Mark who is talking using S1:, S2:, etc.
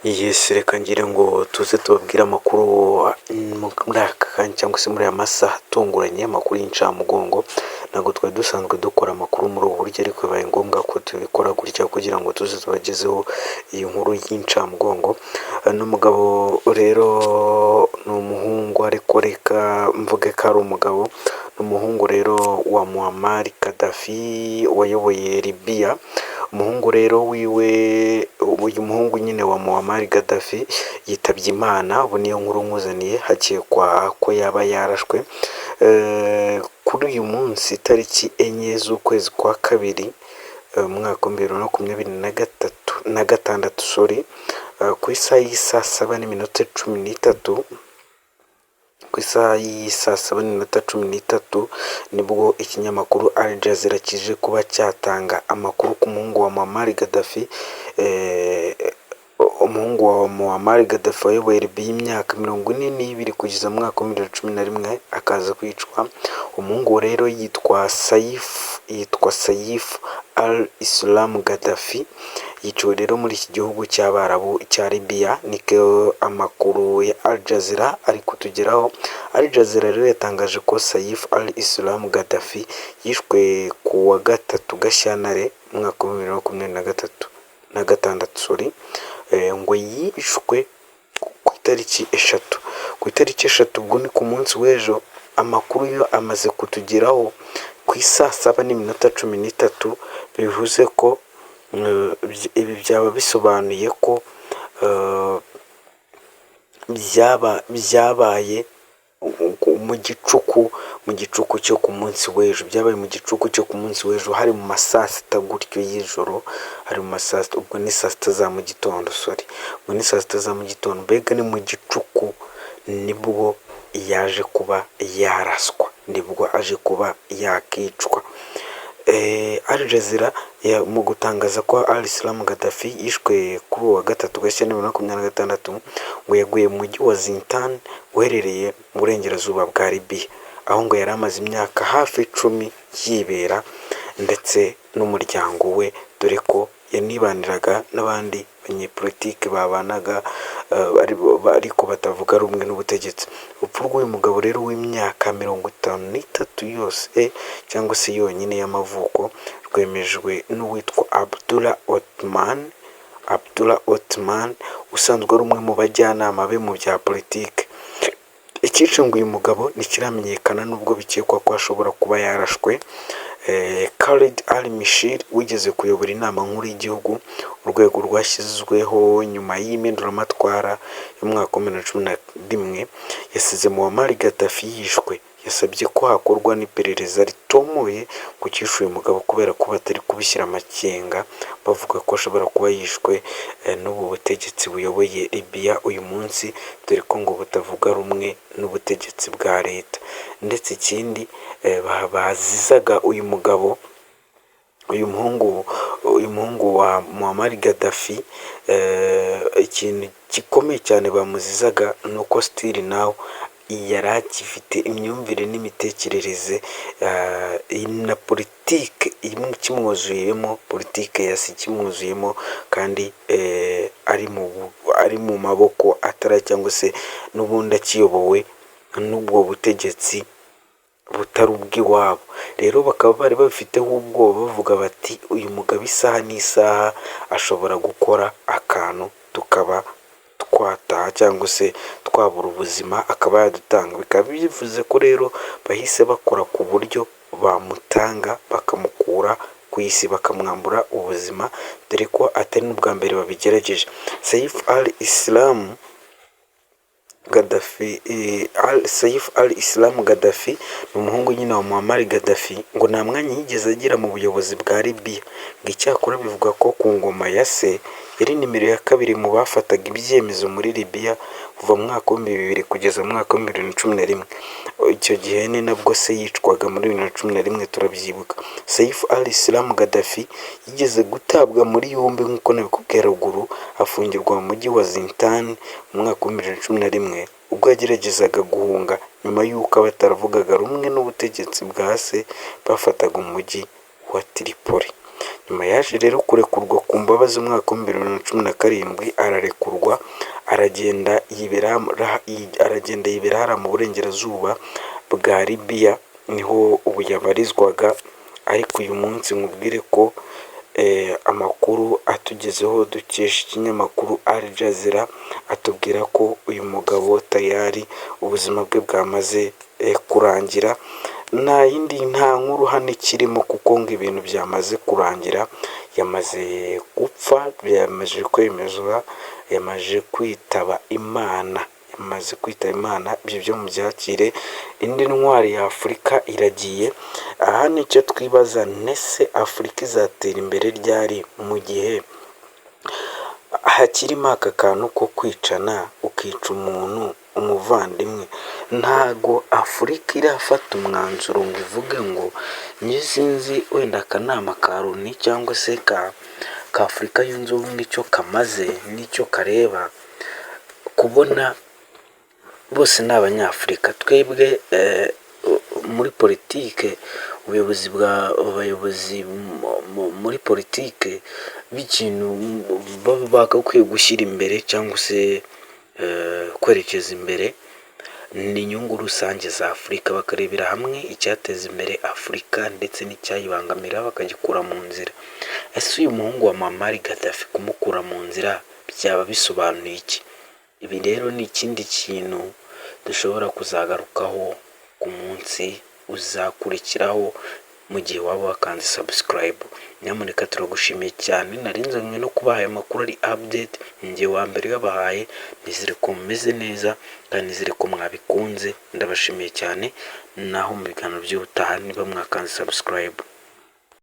S1: Yes, reka ngire ngo tuze tubabwire amakuru muri aka kanya cyangwa se muri aya masaha atunguranye, amakuru y'incamugongo. Ntabwo twari dusanzwe dukora amakuru muri ubu buryo, ariko bibaye ngombwa ko tubikora gutya kugira ngo tuze tubagezeho iyi nkuru y'incamugongo. Ni umugabo rero, ni umuhungu, ariko reka mvuge ko ari umugabo. Ni umuhungu rero wa Muammar Gaddafi wayoboye Libya. Umuhungu rero wiwe, uyu muhungu nyine wa Muammar Gaddafi yitabye Imana. Ubu niyo nkuru nkuzaniye, hakekwa ko yaba yarashwe kuri uyu munsi tariki 4 z'ukwezi kwa kabiri, umwaka wa 2023 na gatandatu, sorry, ku isaha y'i saa 7 n'iminota 13. Ku isaha y'i saa 7 n'iminota 13 nibwo ikinyamakuru Al Jazeera kije kuba cyatanga amakuru ku muhungu wa Muammar Gaddafi. Umuhungu wa Muammar Gaddafi wayoboye Libya imyaka 42 kugeza mu mwaka wa 2011 akaza kwicwa. Umuhungu rero yitwa Saif al Islam Gaddafi, yiciwe rero muri iki gihugu cy'Abarabu cya Libya, niko amakuru ya Al Jazeera ari kutugeraho. Al Jazeera rero yatangaje ko Saif al Islam Gaddafi yishwe ku wa gatatu Gashyantare umwaka wa 2023 na gatandatu, sorry, ngo yishwe ku itariki 3, ku itariki 3, ubwo ni ku munsi w'ejo. Amakuru yo amaze kutugeraho ku i saa 7 n'iminota 13, bivuze ko ibi byaba bisobanuye ko byaba byabaye mu gicuku cyo ku munsi w'ejo. Byabaye mu gicuku cyo ku munsi w'ejo, hari mu ma saa sita gutyo y'ijoro, hari mu ma saa sita, ubwo ni saa sita za mu gitondo, sorry, ubwo ni saa sita za mu gitondo, mbega ni mu gicuku nibwo yaje kuba yaraswa, nibwo aje kuba yakicwa. Al Jazeera mu gutangaza ko Al Islam Gaddafi yishwe kuri uwa gatatu Gashyantare 2026, ngo yaguye mu mujyi wa Zintan uherereye mu burengerazuba bwa Libya, aho ngo yari amaze imyaka hafi 10 yibera ndetse n'umuryango we, dore ko yanibaniraga n'abandi banyepolitike babanaga ariko batavuga rumwe n'ubutegetsi. Urupfu rw'uyu mugabo rero w'imyaka 53 yose cyangwa se yonyine y'amavuko rwemejwe n'uwitwa Abdullah Othman, Abdullah Othman usanzwe ari umwe mu bajyanama be mu bya politike. Icyishe ngo uyu mugabo ntikiramenyekana, nubwo bikekwa ko ashobora kuba yarashwe. Khalid al-Mishri wigeze kuyobora Inama Nkuru y'Igihugu, urwego rwashyizweho nyuma y'impinduramatwara y'umwaka wa 2011 yasize Muammar Gaddafi yishwe, yasabye ko hakorwa n'iperereza ritomoye ku cyishe uyu mugabo, kubera ko batari kubishyira amakenga, bavuga ko ashobora kuba yishwe n'ubu butegetsi buyoboye Libya uyu munsi, dore ko ngo butavuga rumwe n'ubutegetsi bwa leta. Ndetse ikindi bazizaga uyu mugabo, uyu muhungu wa Muammar Gaddafi, ikintu gikomeye cyane bamuzizaga ni uko still now yari agifite imyumvire n'imitekerereze na politike ikimwuzuyemo, politike ya se ikimwuzuyemo, kandi ari mu maboko atari cyangwa se n'ubundi akiyobowe n'ubwo butegetsi butari ubw'iwabo. Rero bakaba bari babifiteho ubwoba, bavuga bati: "Uyu mugabo isaha n'isaha ashobora gukora akantu tukaba twataha cyangwa se twabura ubuzima, akaba yadutanga." Bikaba bivuze ko rero bahise bakora ku buryo bamutanga, bakamukura ku isi, bakamwambura ubuzima, dore ko atari n'ubwa mbere babigerageje. Saif al Islam Gaddafi, Saif al Islam Gaddafi ni umuhungu nyine wa Muammar Gaddafi, ngo nta mwanya yigeze agira mu buyobozi bwa Libya. Ngo icyakora bivugwa ko ku ngoma ya se yari nimero ya kabiri mu bafataga ibyemezo muri Libya kuva mu mwaka wa 2000 kugeza mu mwaka wa 2011. Icyo gihe ni nabwo se yicwaga muri 2011, turabyibuka. Saif al Islam Gaddafi yigeze gutabwa muri yombi nk'uko nabikubwiye haruguru, afungirwa mu mujyi wa Zintan mu mwaka wa 2011 ubwo yageragezaga guhunga nyuma y'uko abataravugaga rumwe n'ubutegetsi bwa se bafataga umujyi wa Tripoli. Nyuma yaje rero kurekurwa ku mbabazi mu mwaka w'2017, ararekurwa, aragenda yibera hariya mu burengerazuba bwa Libiya, niho ubu yabarizwaga. Ariko uyu munsi nkubwire ko amakuru atugezeho dukesha ikinyamakuru Al Jazeera atubwira ko uyu mugabo tayari ubuzima bwe bwamaze kurangira. Nta yindi, nta nkuru hano ikirimo, kuko ngo ibintu byamaze kurangira, yamaze gupfa, byamaze kwemezwa, yamaze kwitaba Imana, yamaze kwitaba Imana. Ibyo byo mubyakire, indi ntwari ya Afurika iragiye. Aha nicyo twibaza: nese Afurika izatera imbere ryari mu gihe hakirimo aka kantu ko kwicana, ukica umuntu, umuvandimwe? Ntago Afurika irafata umwanzuro ngo ivuge ngo njye sinzi, wenda akanama ka Loni cyangwa se ka Afurika Yunze Ubumwe icyo kamaze n'icyo kareba, kubona bose ni Abanyafurika. Twebwe muri politike, ubuyobozi bwa abayobozi muri politike b'ikintu baba bagakwiye gushyira imbere cyangwa se kwerekeza imbere ni inyungu rusange za Afurika, bakarebera hamwe icyateza imbere Afurika ndetse n'icyayibangamira bakagikura mu nzira. Ese uyu muhungu wa Muammar Gaddafi kumukura mu nzira byaba bisobanuye iki? Ibi rero ni ikindi kintu dushobora kuzagarukaho ku munsi uzakurikiraho mu gihe waba wakanze subscribe. Nyamuneka, turagushimiye cyane. Nari nzanywe no kubaha aya makuru ari update, njye wa mbere uyabahaye. Nizere ko mumeze neza kandi nizere ko mwabikunze. Ndabashimiye cyane, naho mu biganiro by'ubutaha niba mwakanze subscribe.